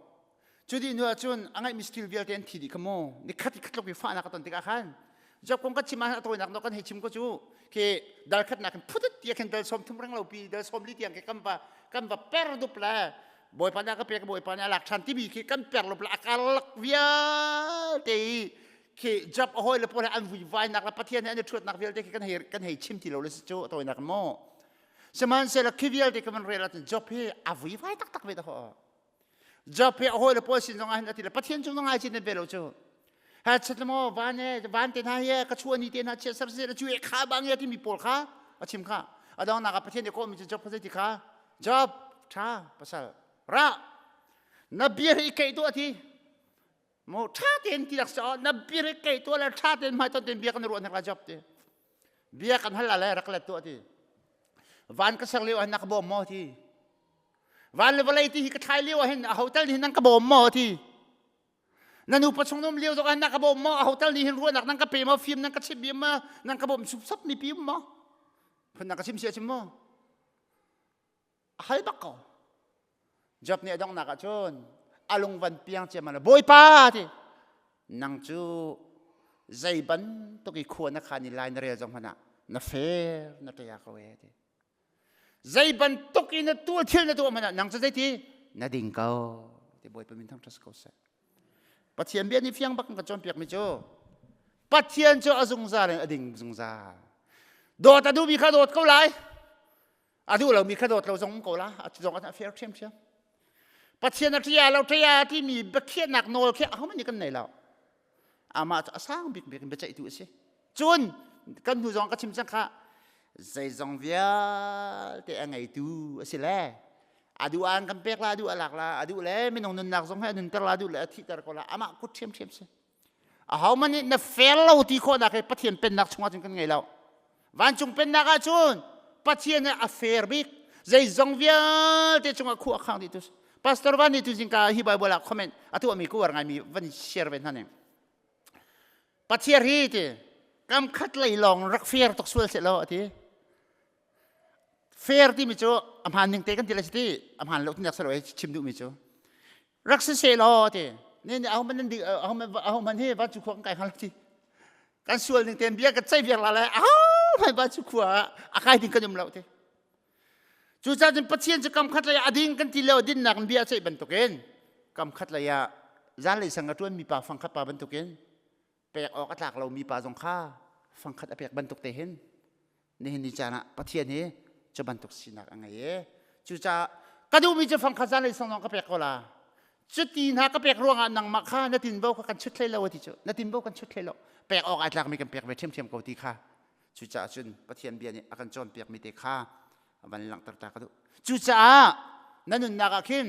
Cu dih hnu ahcun a ngeihmi skill vialte an thi dih kha mu. Ni khat i khat i fahnak a ton tikah khan Job kong kan chim ah a tawinak no kan hei chim ko cu khi dal khatnak in phutit tia khin dal som thum reng lo pi dal som li tiang khi kan va kan va per dup le bawipa nih a ka pek bawipa nih a lak ṭhan timi khi kan per lup le a karlak vialte i khi Job a hawi le pawl he an vuivainak le Pathian he an i ṭhuatnak vialte khi kan hei kan hei chim ti lo le si cu tawinak maw sihmanhsehlaw khi vialte kan van rel ahcun Job hi a vuivai taktak ve dah Job hi a hawi le pawl sin zong ah hin a ti le Pathian cung zong ai cin ve lo cu ha chat maw van e van te hna hi ka chuah ni te hna chia sar se cu e kha bang ya timi pawl kha a chim kha a dongnak ah Pathian nih kawhmi cu Job kha zei ti kha Job ṭha pasal ra na bia hi keih tuah ti Mo ṭha tein ti rak si na bir i kei tuah le ṭha tein hmaiton tein bia kan ruah hnek la job ti. Bia kan hal le rak let tuah ti. Van ka ser lio ah na ka bawm maw ti. Van le vawlei ti hi ka thlai lio ah hin a hotel nih hin nan ka bawm maw ti. Na nupa chung num lio zong ah na ka bawm maw a hotel nih hin ruahnak nan ka pe maw fim nan ka chimh bia maw nan ka bawm supsap mi pi um maw phun na ka chim sia chim maw a hal bak ko Job nih a donghnak ah cun a lung van piang ciammam le Bawipa ti nang cu zei bantuk i khua na khan i lai na rel zong hmanh ah na fair na ṭia ko e ti zei bantuk i na tuah thil na tuah hmanh ah nang cu zeiti na ding ko ti Bawipa min thangṭhat si ko seh Pathian bia nih fiang bak in kan cawnpiakmi cu Pathian cu a zungzal in a ding zungzal dawt a duhmi kha dawt ko lai a duh lomi kha dawt lo zong um ko la a zong a fair ṭhiamṭhiam Pathian a ṭia lo ṭia timi biakhiahnak nawl khi ahohmanh nih kan nei lo amah cu a sang bikbik in biaceihtu a si cun kan hnu zong ka chim cang kha zeizong vialte a ngeitu a si le a duh ah an kan pek la a duh a lak la a duh le minung nunnak zong he a nunter la a duh le a thihter ko la amah kut ṭhiamṭhiam si Ahohmanh nih na fair lo ti khawhnak hi Pathian pennak chungah cun kan ngei lo. Vancung pennak ah cun Pathian hi a fair bik. Zeizong vialte cungah khu a khang dih tu. Pastor Van nih tu zingka hi Bible ah comment a tuahmi ku war ngaimi van share ve hna ning. Pathian hi ti kam khat lei lawng rak fair tuk sual se lo ati. Fair timi cu a hmaan ning te kan ti le si ti a hmaan lo ti nak si lo chim duhmi cu. Rak si seh law ti ne ne aho man nan aho man aho man hi van cu khua kan kai hnga lo ti kan sual ning ten bia ka cei viar la le aho man van cu khua a kai ding kan um lo ti cucaah cun Pathian cu kam khat lei ah a ding kan ti lio dinnak in bia a ceih bantukin kam khat lei ah zanlei sang a ṭuan mi pa fangkhat pa bantukin pek awk a tlak lomi pa zong kha fangkhat a pek bantuk te hin nihin ni caan ah Pathian hi cu bantuk sinak a ngei e cucaah ka duhmi cu fangkhat zan lei song ka pek ko la cuti hna ka pek ruangah nangmah kha na tinvo kha kan chut hlei lo ti cu na tinvo kan chut hlei lo pek awk ai tlakmi kan pek ve ṭhiamṭhiam ko ti kha cucaah cun Pathian bia nih a kan cawnpiakmi te kha van langhter ta ka duh cucaah na nunnak ah khin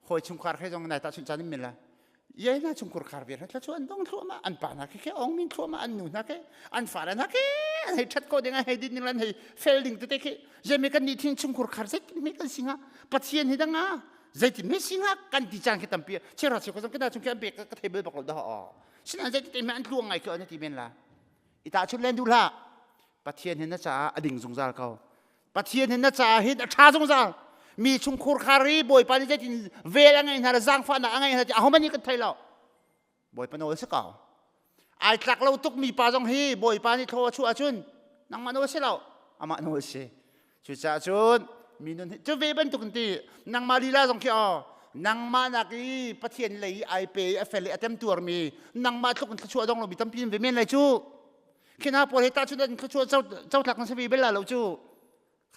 hawi chungkhar he zong nai tahchunh caan in min la. Iai na chungkhur khar vial thla chu an dong thluahmah an pa hna khi khi ong min thluahmah an nu hna khi an fale hna khi an hei that ko ding an hei din ding an hei fel ding tete khi zeimi kan nih thing chungkhur khar zeitin me kan singa pathian hi danga zeitin me singa kan ti caan khi tampi chera che ko zong kana chung khi an pe ka thei bel bak lo dah sinan zeitin me an tluang ngai khi an ti men la ita chun len du hlah pathian hi na caah a ding zungzal ko Pathian hin na caah hin a ṭha zungzal. Mi chungkhur khar i Bawipa nih zeitin vel a ngeih hna le zaangfahnak a ngeih hna ti ahohmanh nih kan thei lo. Bawipa nawl si ko. Ai tlak lo tuk mi pa zong hi Bawipa nih thlaw a chuah ahcun nangmah nawl si lo, amah nawl si. Cucaah cun mi nun hi cu ve bantuk in ti nangmah lila zong khi aw nangmah nak i Pathian lei i ai pe i a fel i a temtuar mi nangmah tluk in thluachuah dong lo mi tampi in ve men lai cu. Khi hna pawl he tahchunh an thluachuah cotlak nan si ve bel la lo cu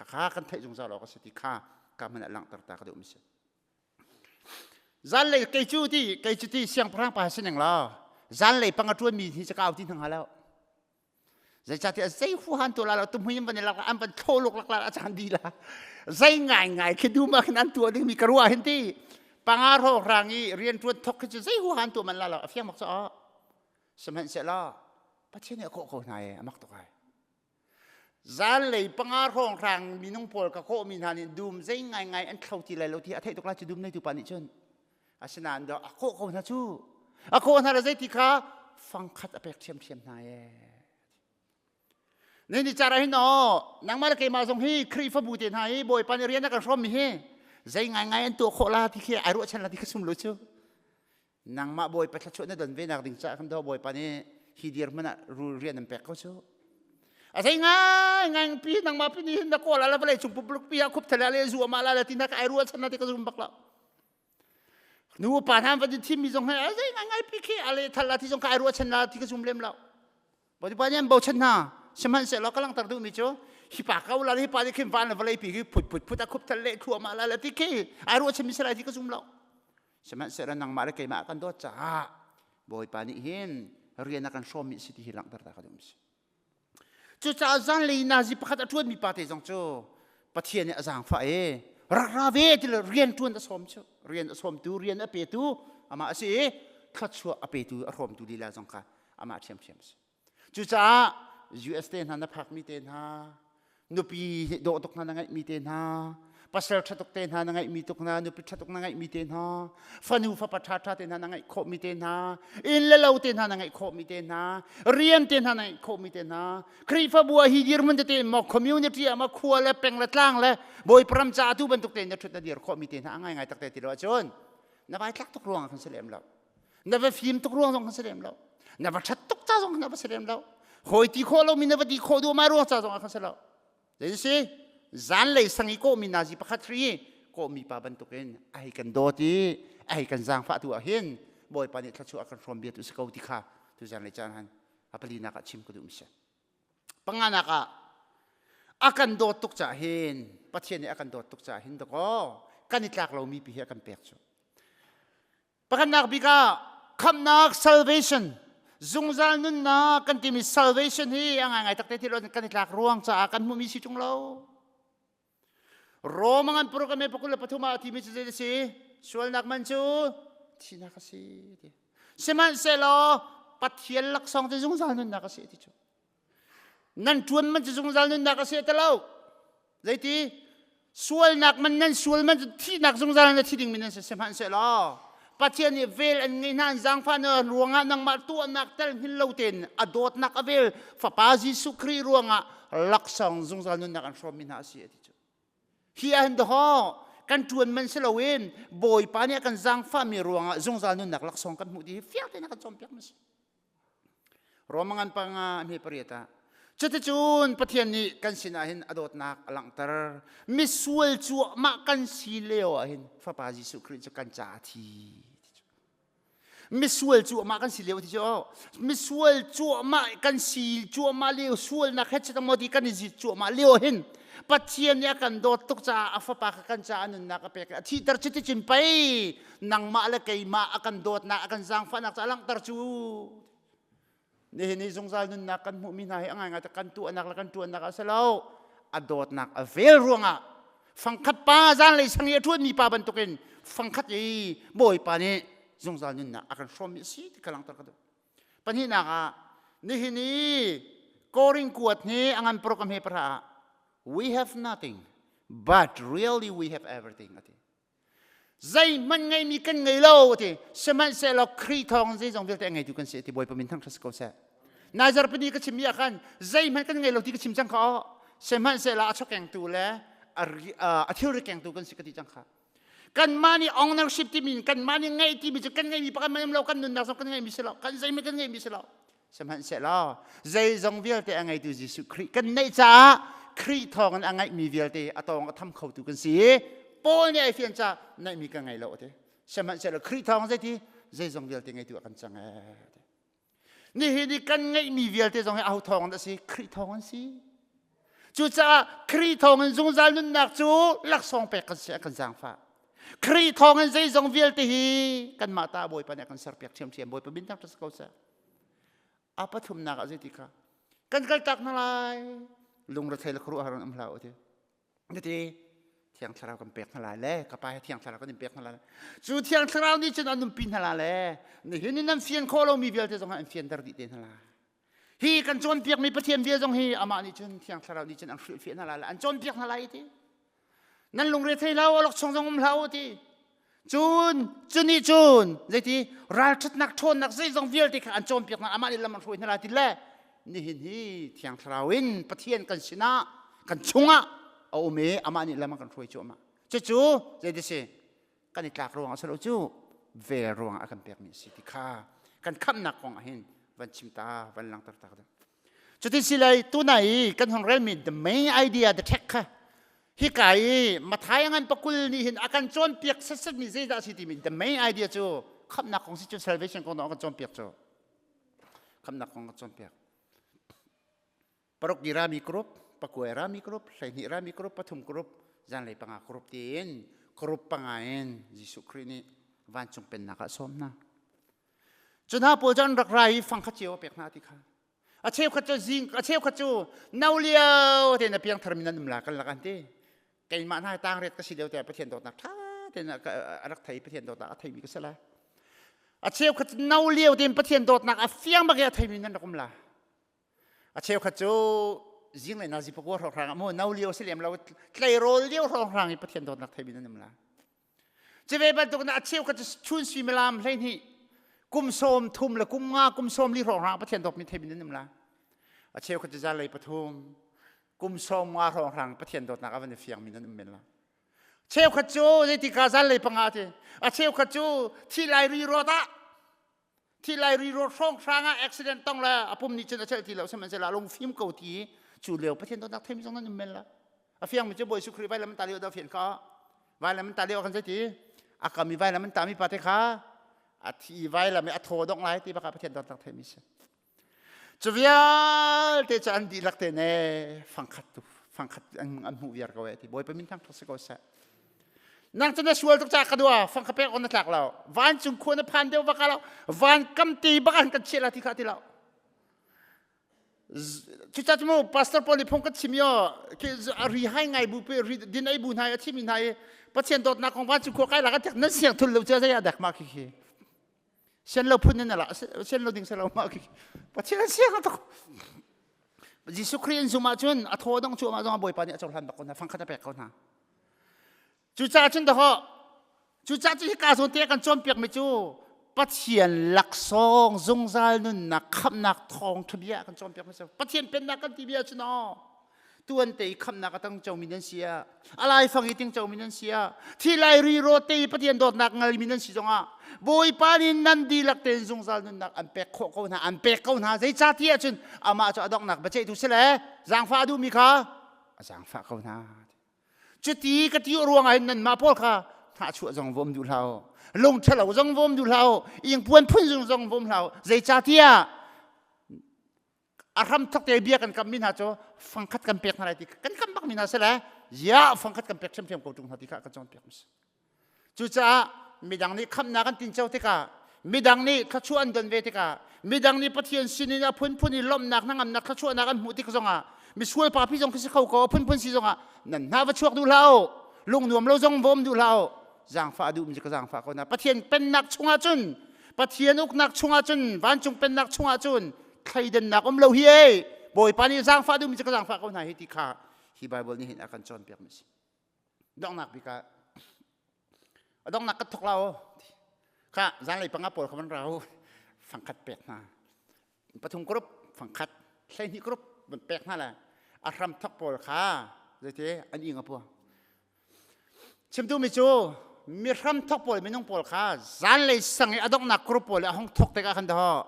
khakha kan theih zungzal awk a si ti kha ka hmanh ah langhter ta ka duh mi si. Zanlei kei cu ti kei cu ti siangpahrang pa si ning law zanlei panga ṭuan mi hi ca kau ti hna lo. Zeicahtiah zei huhan tu la lo tumhui in van i lak an van thlawluk lak la a cang di la. Zei ngai ngai khi dum ah khin an tuah ding mi ka ruah hin ti panga hrawng i rian ṭuan thok khi cu zei huhan tu man la lo a fiang bak cu Sihmanhsehlaw Pathian nih a kawh ko hna i a mak tuk ai. Zanlei panga hrawnghrang minung pawl ka kawhmi hna nih dum zei ngaingai an thlo ti lai lo ti a theih tuk lai cu dum neitu pa nih cun. Asinain do a kawh ko hna cu. A kawh hna le zeiti kha fangkhat a pek ṭhiamṭhiam hna ee. Ni ni car ah hin aw nangmah le keimah zong hi Khrihfabu te hna hi Bawipa nih rian a kan hrawmmi hi zei ngaingai an tuah khawh la ti khi ai ruahchan la ti kha sum lo cu. Nangmah Bawipa thluachuah na don ve nak ding caah kan do Bawipa nih hi dirhmun ah rul rian an pek ko cu. A zei ngai ngai pi nangmah pi nih hin na kawl ala vawlei cung public pi ah khup thale le zu ama la la ti na ka ai rual chan na ti ka zum bak lo. Nu pa hna van thim mi zong he a zei ngai ngai pi khi ale thal la ti zong ka ai rual chan la ti ka zum lem lo. Bawipa nih an bochan hna. Sihmanhsehlaw ka langhter duhmi cu hi pa ko la hi pa nih khin van le vawlei pi khi phut phut phut a khup thal le thluahmah la le ti khi ai ruahchanmi si lai ti ka zum lo. Sihmanhsehlaw nangmah le keimah kan dawt caah Bawipa nih hin rian a kan hrawmmi si ti hi langhter ta ka duh si. Cucaah zanlei nazi pakhat a ṭuanmi pa te zong cu Pathian nih a zaangfah i rak ra ve ti le rian ṭuan a sawm cu rian a sawmtu rian a petu amah a si i thluachuah a petu a hrawmtu lila zong kha amah ṭhiamṭhiam a si. Cucaah US te hna na phakmi te hna, nupi dawh tuk hna na ngeihmi te hna, pasal ṭha tuk te hna na ngeihmi tuk hna, nupi ṭha tuk na ngeihmi te hna, fanu fapa ṭha ṭha te hna na ngeih khawhmi te hna, inn le lo te hna na ngeih khawhmi te hna, rian te hna na ngeih khawhmi te hna, Khrihfabu ah hi dirhmun tete maw community ah maw khua le peng le tlang le Bawipa ram caah tu bantuk tein na ṭhut na dir khawhmi te hna a ngaingai takte ti lo ahcun na vai tlak tuk ruang ah khan si lem lo. Na va fim tuk ruang zong khan si lem lo. Na va ṭhat tuk ca zong khan na va si lem lo. Hawi ti khawh lomi na va ti khawh duh ma ruang ca zong ah khan si lo. Zei si? Zanlei sang i kawhmi nazi pakhat hri kawhmi pa bantukin a hei kan dawt i a hei kan zaangfah tu ah hin Bawipa nih thluachuah a kan hrawm bia tu si ko ti kha tu zanlei caan han a palinak ah chim ka duh mi si. Panganak ah a kan dawt tuk caah hin Pathian nih a kan dawt tuk caah hin dakaw kan i tlak lomi pi hi a kan pek cu. Pakhatnak bik ah khamhnak salvation zungzal nunnak kan timi salvation hi a ngaingai takte thil kan i tlak ruang caah kan hmuhmi si ṭung lo. Rome ngan paruk ame pakul le pathum ah a timi cu zei a si? Sualnak man cu thihnak a si ti. Sihmanhsehlaw Pathian laksawng cu zungzal nunnak a si ti cu. Nan ṭuan man cu zungzal nunnak a si ti lo. Zeiti? Sualnak man nan sual man cu thihnak zungzal na thi dingmi nan si sihmanhsehlaw Pathian nih vel an ngei hna an zaangfah na ruangah nangmah tuahnak tel hngil lo tein a dawtnak a vel fapa Jesuh Khrih ruangah laksawng zungzal nunnak an hrawmmi hna a si a ti cu. Hi ah hin dawh kan ṭuan man si loin Bawipa nih a kan zaangfahmi ruangah zungzal nunnak laksawng kan hmuh ti hi fiang tein a kan cawnpiak mi si. Roma ngan panga hme pariat ah Cuticun Pathian nih kan sinah hin a dawtnak a langhter. Misual cuahmah kan si lio ah hin Fapa Jesuh Khrih cu kan caah a thi. Misual cuahmah kan si lio ti cu misual cuahmah kan si cuahmah lio sualnak he chitam ti kan i zit cuahmah lio hin Pathian nih a kan dawt tuk caah a fapa kha kan caah nunnak a pek a thihter cuticun pei nangmah le keimah a kan dawtnak a kan zaangfahnak cu a langhter cu nihin i zungzal nunnak kan hmuhmi hna hi a ngaingai kan tuahnak le kan ṭuannak a si lo a dawtnak a vel ruangah fangkhat pa zanlei sang i a ṭuanmi pa bantukin fangkhat i bawipa nih Zungzal nunnak a kan hrawmmi a si ti ka langhter ka duh. Pahnihnak ah nihin i Korin kuat hi a ngan paruk a hme pahra ah we have nothing but really we have everything ati. Zeihmanh ngeimi kan ngei lo ati. Sihmanhsehlaw Khrih thawng zeizong vialte a ngeitu kan si ati. Bawipa min thangṭhat si ko seh. Nai zarhpini ka chimmi ah khan zeihmanh kan ngei lo ti ka chim cang kha aw. Sihmanhsehlaw a chawkengtu le a thilri kengtu kan si ka ti cang kha. Kanmah nih ownership timi kanmah nih ngeih timi cu kan ngeihmi pakhat hmanh um lo kan nunnak zong kan ngeihmi si lo kan zeihmanh kan ngeihmi si lo sihmanhsehlaw zeizong vialte a ngeitu Jesuh Khrih kan neih caah Khrih thawngin a ngeihmi vialte a tawng a tham khotu kan si i Paul nih ai fian caah neihmi ka ngei lo ati sihmanhsehlaw Khrih thawng zeiti zeizong vialte ngeitu a kan cang ee Nihin i kan ngeihmi vialte zong hi aho thawng in a si? Khrih thawng an si. Cucaah Khrih thawng in zungzal nunnak cu laksawng pek kan si a kan zaangfah. Khrih thawng in zeizong vialte hi kanmah ta Bawipa nih a kan serpiak ṭhiamṭhiam. Bawipa min thangṭhat si ko seh. A pathumnak ah zeiti kha kan kaltak hna lai. Lungrethei le khuaruahhar in um hlah u ti. Nati Thiang Thlarau kan pek hna lai le ka pa he Thiang Thlarau kan in pek hna lai. Cu Thiang Thlarau nih cun an umpi hna lai le nihin in nan fian khawh lomi vialte zong an fianter dih te hna lai. Hi kan cawnpiakmi Pathian bia zong hi amah nih cun Thiang Thlarau nih cun an hrilhfiah hna lai le an cawnpiak hna lai ti. Nan lungre thei lo alok chung zong um hlah u ti. Cun cunih cun zeiti ralṭhatnak ṭhawnnak zeizong vialte kha an cawnpiak hna amah nih lam an hruai hna lai ti le nihin hi Thiang Thlarau in Pathian kan sinah kan chungah a um i amah nih lam a kan hruai cuahmah. Cucu zeiti si kan i tlak ruangah si lo cu vel ruangah a kan pekmi a si ti kha kan khamhnak kong ah hin van chim ta van langhter ta ka Cuti si lai tunai i kan hong relmi the main idea the text kha hika i Mathai ngan pakul nih hin a kan cawnpiak setsetmi zeidah a si timi the main idea cu khamhnak kong si cu salvation kong a kan cawnpiak cu khamhnak kong a cawnpiak paruk di rami group pakuai rami group 12 rami group pathum group zanlei panga group tiin group panga in Jesuh Khrih nih vancung pennak ah sawm hna Cu hna pawl cu an rak ra i fang kha cio a pek hna ti kha. A cheukhat cu zing a cheukhat cu no lio tein a piangthar mi nan um la kan lak an ti. Keimah hna tang riat ka si lio te Pathian dawtnak ṭha tein a rak thei Pathian dawtnak a theimi ka si lai. A cheukhat cu no lio tein Pathian dawtnak a fiang bak i a theimi nan rak um la. A cheukhat cu zinglei nazi pakua hrawkhrang ah mu no lio si lem lo tleirawl lio hrawkhrang i Pathian dawtnak theimi nan um la. Cuve bantuk in a cheukhat cu chun suimilam 12 kum 30 le kum nga kum 40 hrawng Pathian dawtmi thei min an um la. A cheukhat cu zanlei pathum kum 50 hrawng Pathian dawtnak a van i fiang min an um men la. Cheukhat cu zeitika zanlei panga ti a cheukhat cu thi lai ri rawt ah thi lai ri rawt hrawng hrang ah accident tong le a pum nih cun a chelh ti lo sihmanhsehlaw lungfim ko ti cu lio Pathian dawtnak theimi zong nan um men la. A fiangmi cu Bawi Jesuh Khrih vailam an ta lio dah fian kha vailam an ta lio kan zeiti a kam i vailam an tami pa te kha a thi vailam i a thaw dong lai ti baka Pathian dawtnak theimi si. Cu vialte cu an dihlak te ne fangkhat tu fangkhat an hmuh viar ko e ti Bawipa min thang si ko seh. Nang cu na sual tuk ca ka dua fang kha pek on na tlak lo vancung khua na phan deuh baka lo van kam ti baka kan chiah la ti kha ti lo Cucaah cu mu pastor pawl nih phung kan chim i a ri hai ngai bu pe din ei bu hna i a thimi hna i Pathian dawtnak kong vancung khua kai lak an nan siang thul lo cia zei ah dek ma khi khi sian lo phun in ala sian lo ding se lo ma khi Pathian an siang tuk Jesuh Khrih an zum ahcun a thaw dong cu amah zong Bawipa nih a cohlan bak ko hna fangkhat a pek ko hna Cucaah cun dawh cucaah cu hika zawn te kan cawnpiakmi cu Pathian laksawng zungzal nunnak khamhnak thawngṭha bia kan cawnpiakmi si. Pathian pennak kan ti bia cu no tuan te i khamhnak a tang comi nan si ah a laifang i ting comi nan si ah thi lai ri rawt te i Pathian dawtnak ngalmi nan si zongah Bawipa nih nan dihlak tein zungzal nunnak an pek khawh ko hna an pek ko hna zeicahtiah cun amah cu a donghnak biaceihtu si le zaangfah a duhmi kha a zaangfah ko hna. Cuti ka ti ruangah hin nanmah pawl kha hnahchuah zong vom duh hlah u lung ṭhalo zong vom duh hlah u ingpuan phun zung zong vom hlah u zeicahtiah a hramthok te bia kan kammi hna cu fangkhat kan pek hna lai ti kan kam bakmi hna si le ya fangkhat kan pek ṭhiamṭhiam ko ṭung hna ti kha kan cawnpiak mi si Cucaah midang nih khamhnak an tinco tikah midang nih thluachuah an don ve tikah midang nih Pathian sinin a phunphun i lawmhnak hnangamnak thluachuahnak an hmuh tik zongah misual papi zong khi si kho ko a phunphun si zongah nan hna va chuak duh hlah u lung nuam lo zong va um duh hlah u. Zaangfah a duhmi cu ka zaangfah ko hna. Pathian pennak chungah cun, Pathian uknak chungah cun, vancung pennak chungah cun thleidannak um lo hi ei. Bawipa nih zaangfah duhmi cu ka zaangfah ko hna hi ti kha hi Bible nih hin a kan cawnpiak mi a si. Donghnak bik ah a donghnak ka thok lo. Kha zanlei panga pawl kha van ra u. Fangkhat pek hna. Pathum group fangkhat, 12 group van pek hna le a hram thok pawl kha zeiti an ing a pua. Chim duhmi cu mi hram thok pawl minung pawl kha zanlei sang i a donghnak group pawl a hong thok tikah khan daw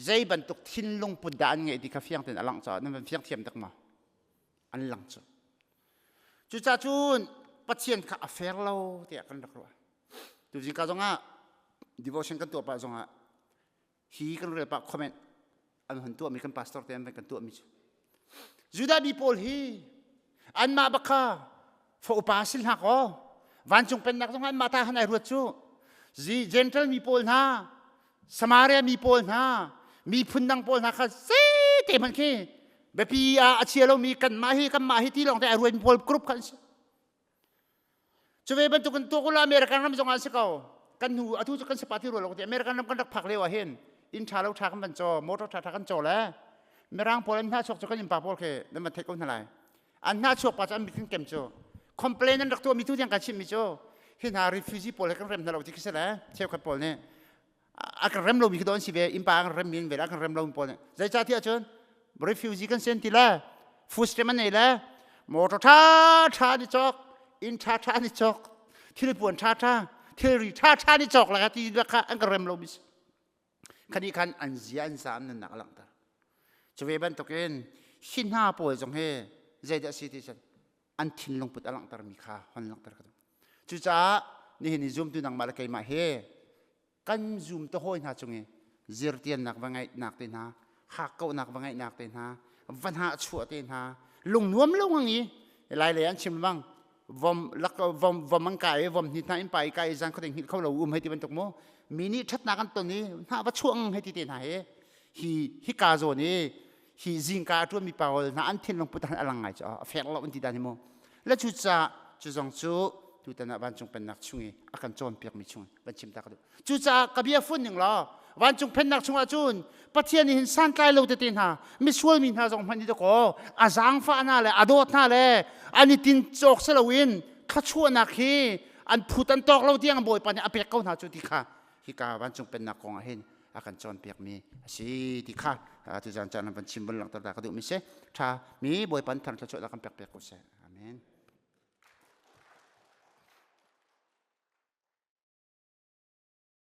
zei bantuk thinlung put dah an ngeih ti kha fiang tein a langh caah nan van fiang thiam tak maw? An lang cu. Cucaah cun Pathian kha a fair lo tiah kan rak ruah. Tuzing ka zongah devotion kan tuah pah zongah hi kan rel pah comment an hon tuahmi kan pastor te an kan tuahmi cu Judah mi pawl hi anmah bak kha fa upa si hna kaw vancung pennak zong anmah ta han ai ruat cu zi Gentile mi pawl hna Samaria mi pawl hna miphun dang pawl hna kha zeite hmanh khi biapi ah a chia lomi kanmah hi kanmah hi ti lawng te ai ruat mi pawl group kha an si. Cu ve bantukin tuak ula American ram zong ah si ko. Kan hnu atu cu kan si pa ti rua lo ti American ram kan rak phak lio ah hin inn ṭha lo ṭha kan van caw, motor ṭha ṭha kan caw le Mirang pawl an hna chuak cu kan innpa pawl khi nan van theih ko hna lai. An hna chuak pa cu an mit kan kem cu. Complain an rak tuahmi tu tiang kan chimmi cu hi hna refugee pawl he kan rem hna lo ti khi si le cheukhat pawl nih a kan rem lomi khi daw an si ve innpa a kan rem mi an ve a kan rem lomi pawl nih zeicahtiah cun refugee kan sen ti le food stamp an nei le motor ṭha ṭha an i cawk inn ṭha ṭha an i cawk thilpuan ṭha ṭha thilri ṭha ṭha an i cawk le ti kha an kan rem lomi si khani khan an zia an za an nunnak a langhter cu ve bantukin hi hna pawl zong hi zeidah si ti cun an thinlung put a langhtermi kha hon langhter ka duh cucaah nihin i zumtu nangmah le keimah he kan zum te hawi hna cung i zirtiannak va ngeihnak te hna hakkauhnak va ngeihnak te hna va hnah chuah te hna lungnuam lo ngang i lai lei an chim bang vom lak vom vom an kai vom hni hna in pa i kai zan khuading hngilh kho lo um hei ti bantuk mu mi nih ṭhatnak an ton i hna va chuah ngang hei ti te hna hi hi hi ka zawn i hi zingka a ṭuanmi pawl hna an thinlung put a lang ngai cu a fek lo an ti dan hi mu le cu ca cu zong cu tutan ah vancung pennak chung i a kan cawnpiakmi chung van chim ta ka duh cucaah ka bia fun ning law vancung pennak chungah cun Pathian nih hin santlai lo tete hna misual mi hna zong hmanh ni dakaw a zaangfah hna le a dawt hna le an i tin cawk si loin thluachuahnak hi an phut an tawk lo tiang Bawipa nih a pek ko hna cu ti kha hika vancung pennak kong ah hin a kan cawnpiakmi a si ti kha tuzan caan van chim van langhter ta ka duhmi si. Tha mi Bawipa thar thluachuah kan pek piak ko seh. Amen.